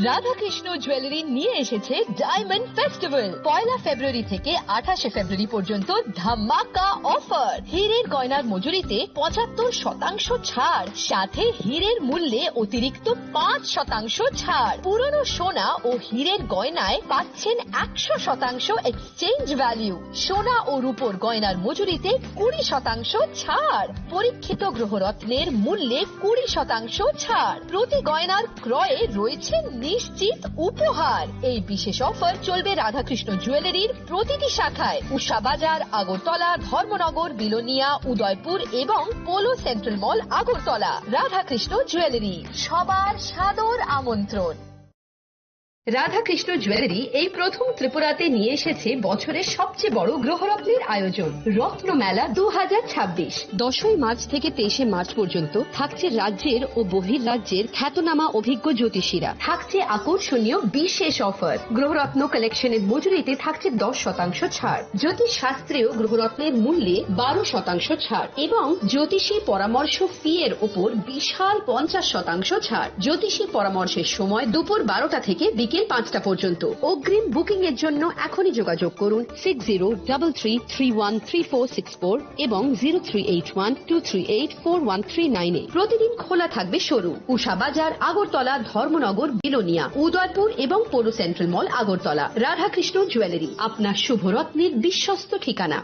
রাধাকৃষ্ণ জুয়েলারি নিয়ে এসেছে diamond festival. পয়লা ফেব্রুয়ারি থেকে আঠাশে ফেব্রুয়ারি পর্যন্ত ধামাকা অফার। হীরের গয়নার মজুরিতে পঁচাত্তর শতাংশ ছাড়, সাথে হীরের মূল্যে অতিরিক্ত পাঁচ শতাংশ ছাড়। পুরনো সোনা ও হীরের গয়নায় পাচ্ছেন একশো শতাংশ এক্সচেঞ্জ ভ্যালু। সোনা ও রূপোর গয়নার মজুরিতে কুড়ি শতাংশ ছাড়। পরীক্ষিত গ্রহরত্নের মূল্যে কুড়ি শতাংশ ছাড়। প্রতি গয়নার ক্রয়ে রয়েছে নিশ্চিত উপহার। এই বিশেষ অফার চলবে রাধাকৃষ্ণ জুয়েলারির প্রতিটি শাখায়, উষা বাজার, আগরতলা, ধর্মনগর, বিলোনিয়া, উদয়পুর এবং পোলো সেন্ট্রাল মল, আগরতলা। রাধাকৃষ্ণ জুয়েলারি, সবার সাদর আমন্ত্রণ। রাধাকৃষ্ণ জুয়েলারি এই প্রথম ত্রিপুরাতে নিয়ে এসেছে বছরের সবচেয়ে বড় গ্রহরত্নের আয়োজন, রত্নমেলা দু হাজার ছাব্বিশ। দশই মার্চ থেকে তেইশে মার্চ পর্যন্ত থাকছে রাজ্যের ও বহির রাজ্যের খ্যাতনামা অভিজ্ঞ জ্যোতিষীরা। থাকছে আকর্ষণীয় বিশেষ অফার। গ্রহরত্ন কালেকশনের মজুরিতে থাকছে দশ শতাংশ ছাড়। জ্যোতিষ শাস্ত্রীয় গ্রহরত্নের মূল্যে বারো শতাংশ ছাড় এবং জ্যোতিষী পরামর্শ ফি এর উপর বিশাল পঞ্চাশ শতাংশ ছাড়। জ্যোতিষী পরামর্শের সময় দুপুর বারোটা থেকে বিকেল পাঁচটা পর্যন্ত। অগ্রিম বুকিং এর জন্য এখনই যোগাযোগ করুন six zero double three three one three four six four এবং zero three eight one two three eight four one three nine এ। প্রতিদিন খোলা থাকবে শোরুম। উষা বাজার, আগরতলা, ধর্মনগর, বিলোনিয়া, উদয়পুর এবং পৌর সেন্ট্রাল মল, আগরতলা। রাধাকৃষ্ণ জুয়েলারি, আপনার শুভরত্নের বিশ্বস্ত ঠিকানা।